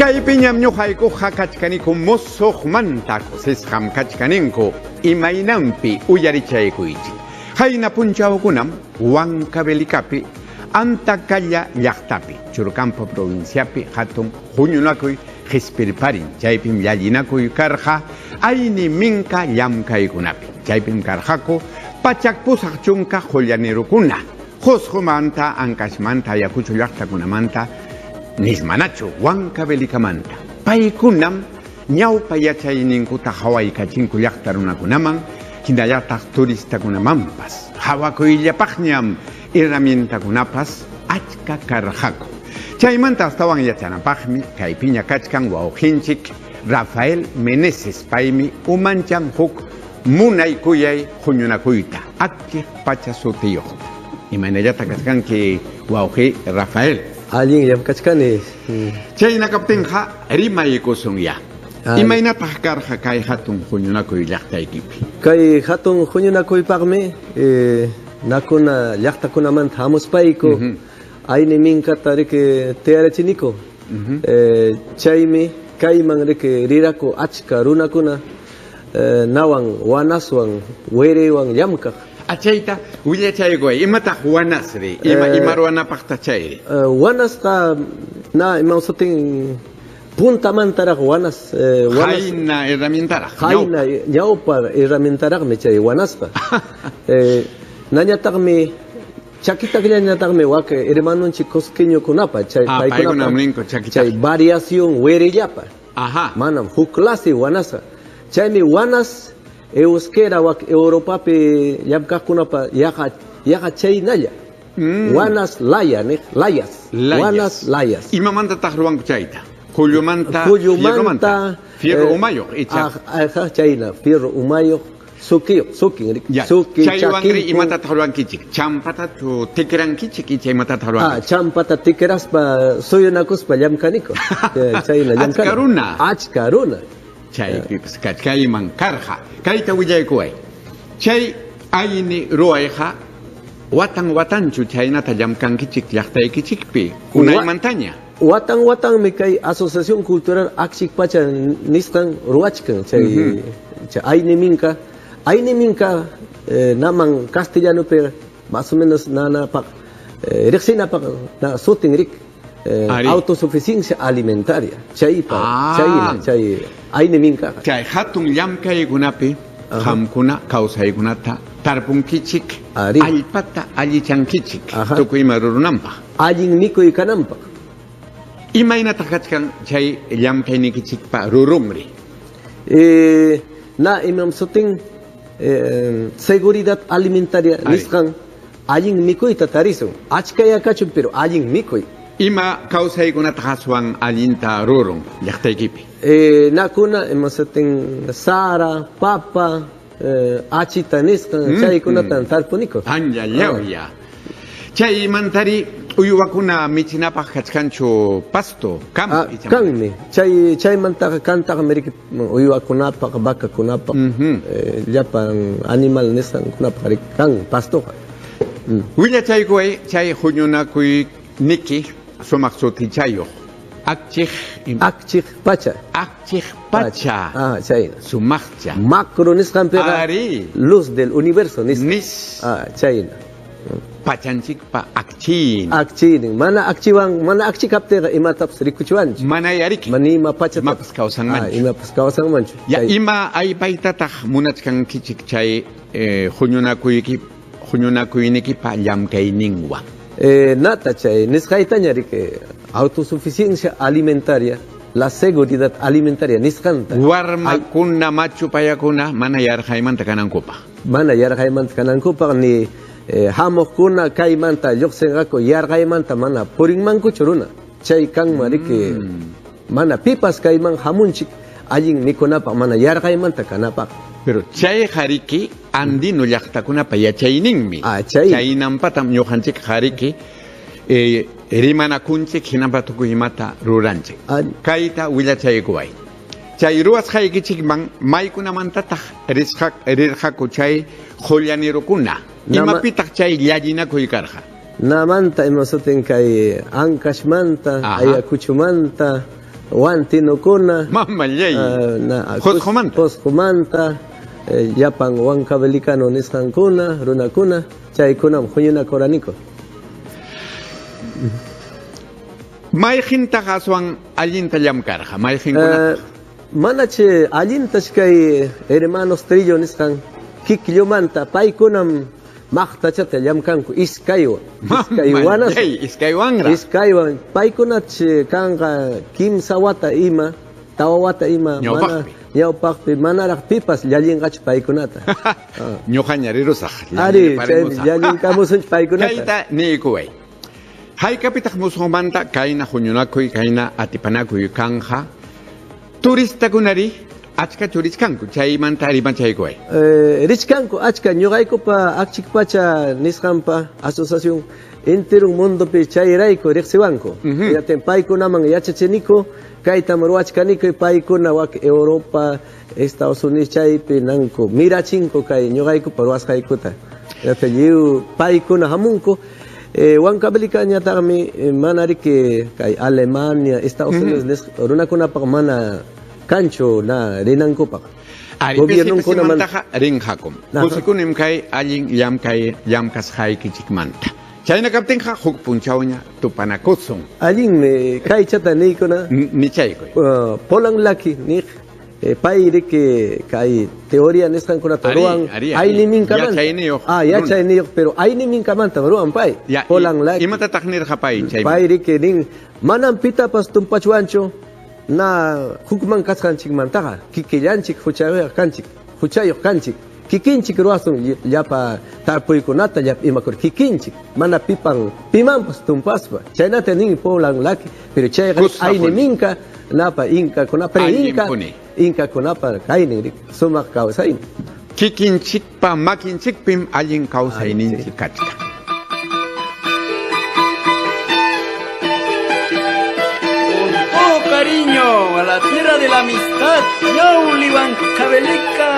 Kaypiñam ñuqaykuqa kachkaniku musuqmanta kusisqam kachkaninku imaynanpi uyarichaykuychik. Qayna punchawkunam Huancavelicapi Antacalla llaqtapi, Churcampa provinciapi hatun huñunakuy qispirparin, chaypim llallinakuy karqa ayni minka llamkaykunapi. Chaypim karqaku 180 qullanerukuna, Qusqumanta, Ancashmanta, Ayacucho llaqtakunamanta, nismanachu Huancavelicamanta. Paykunam ñawpa yachayninkuta hawaykachinku llaqta runakunaman, hinallataq turistakunamanpas. Hawakuyllapaqñam herramientakunapas achka karqaku. Chaymanta astawan yachanapaqmi kaypiña kachkan wawqinchik Rafael Meneses, paymi umanchan huk munay kuyay huñunakuyta, Akchiq Pacha sutiyuqta. Imaynallata kachkanki wawqi Rafael? Allinllam kachkani. Chayna kaptinqa rimaykusunya. Imaynataq karqa kay hatun huñunakuy llaqtaykipi? Kay hatun huñunakuypaqmi nakuna llaqtakunamanta hamuspayku ayni minkata riki tiyarachiniku. Chaymi kayman riki riraku achka runakuna nawan wanaswan wiriwan llamkaq. Achayta willachaykuy, imataq wanasri? Ima ruwanapaqta chayri? Wanasqa na ima sutin puntamantaraq wanas Hayna herramientaraq. Hayna ñawpa herramientaraqmi chay wanasqa. Nañataqmi chakitakllañataqmi wak hermanonchik cusqueñokunapa chay paykunam ninku chakita. Chay variación wirillapa. Ajá. Manam huk clase wanasqa. Chaymi wanas euskera wak Europapi llamkaqkunapa yaqa chaynalla. Wanas laya niq layas. Wanas layas. Imamantataq ruwanku chayta? Kullumanta, fierromanta, fierro umayuq icha. Ajá, chayna, fierro umayuq, sukiyuq, sukin, suki, chaywanri imatataq ruwankichik? Champatachu tikrankichik icha imatataq ruwankichik? Champata tikraspa suyunakuspa llamkaniku. Chayna llamkani. Achka runa. Achka runa. Chaypipas kachkayman karqa. Kayta willaykuway. Chay ayni ruwayqa watan watanchu chaynata llamkankichik llaqtaykichikpi unaymantaña. Watan watanmi kay Asociación Cultural Akchiq Pacha nisqan ruwachkan chay ayni minka. Ayni minka naman castellanopi más o menos nanapaq riqsinapaq na sutin rik autosuficiencia alimentaria chaypa chayna chay ayni minka. Chay hatun llamkaykunapi qamkuna kawsaykunata tarpunkichik, allpata allichankichik tukuy ima rurunanpaq. Allin mikuy kananpaq. Imaynataq kachkan chay llamkaynikichikpa rurunri? Na imam sutin seguridad alimentaria nisqan allin mikuyta tarisun. Achkaya kachun pero allin mikuy. Ima kawsaykunataq aswan allinta rurun llaqtaykipi? Nakuna ima sutin sara, papa, achita nisqan chaykunatan tarpuniku. Anllallawya. Chaymantari uywakuna michinapaq kachkanchu pasto, kam icha? Kanmi. Chaymantaqa kantaqmi riki uywakunapaq, vacakunapaq, llapan animal nisqankunapaq riki kan pastoqa. Willachaykuway chay huñunakuy niki sumaq sutichayuq. Akchiq Akchiq Pacha. Akchiq Pacha. Chayna. Sumaqcha. Macro nisqanpiqa luz del universo nisqa. Nis. Chayna. Pachanchikpa akchiin. Akchiin. Mana akchiwan, mana akchi kaptiqa imatapas rikuchiwanchik. Mana yariki. Mana ima pachatapas. Imapas kawsanmanchu. Imapas kawsanmanchu. Ya ima aypaytataq munachkankichik chay huñunakuynikipa llamkayninwan? Nata chay nisqaytaña riki autosuficiencia alimentaria, la seguridad alimentaria nisqanta. Warmakuna, machu payakuna mana yarqaymanta kanankupaq. Mana yarqaymanta kanankupaq ni hamuqkuna kaymanta lluqsinqaku yarqaymanta mana purinmankuchu runa. Chay kanman riki mana pipas kayman hamunchik allin mikunapaq mana yarqaymanta kanapaq. Pero chayqa riki andino llaqtakunapa yachayninmi. Chay. Chaynampatam ñuqanchik qariki rimanakunchik hinampa tukuy imata ruranchik. Kayta willachaykuway. Chay ruwasqaykichikman maykunamantataq rirqaku chay qullanerukuna. Imapitaq chay llallinakuy karqa? Namanta ima sutin kay Ancashmanta, Ayacuchumanta, Wantinukuna. Mamallay. Qosqomanta. Qosqomanta, llapan Huancavelicano nisqankuna, runakuna, chaykunam huñunakuraniku. Mayqintaq aswan allinta llamkarqa? Mayqinkunataq? Manachi allintas kay hermanos Trillo nisqan Kikllumanta, paykunam maqtachata llamkanku iskaywan. Iskaywanas. Iskaywanra. Iskaywan. Paykunach kanqa 3 wata ima, 4 wata ima, mana ñawpaqpi manaraq pipas llallinqachu paykunata. Ñuqaña rirusaq. Ari, llallinkamusunchik paykunata. Kayta niykuway. Haykapitaq musuqmanta kayna huñunakuy, kayna atipanakuy kanja. Turistakunari achka churichkanku, chaymanta rimachaykuway. Richkanku achka ñuqaykupa Akchikpacha nisqanpa asociación entero mundopi chayrayku riqsiwanku. Yatin paykunaman yachachiniku, kaytam ruwachkaniku paykuna wak Europa, Estados Unidos chaypi nanku mirachinku kay ñuqaykupa ruwasqaykuta. Yatin lliw paykuna hamunku. Huancavelicañataqmi mana riki kay Alemania, Estados Unidos runakunapaq mana kanchu na rinankupaq. Gobiernokunamantaqa rinqakum. Kusikunim kay allin llamkay llamkasqaykichikmanta. Chayna kaptinqa huk punchawña tupanakusun. Allinmi kaychata niykuna. Nichaykuy. Polan Laki niq pay riki kay teoría nisqankunata ruwan ayniminkamanta. Yachayniyuq. Yachayniyuq, pero ayniminkamanta ruwan pay. Polan Laki. Imatataq nirqa pay chayman? Pay riki nin manam pitapas tumpachuanchu na hukman kasqanchikmantaqa kikillanchik huchayuq kanchik, huchayuq kanchik. Kikinchik ruwasun llapa tarpuykunata, llapa imakuna kikinchik, mana pipan pimanpas tumpaspa. Chaynata nin Polan Laki, pero chayqa ayniminka napa inkakunapa pre inkakunapa kaynin sumaq kawsaynin. Kikinchikpa makinchikpim allin kawsayninchik kachkan. Con todo cariño a la tierra de la amistad, Yauli Huancavelica.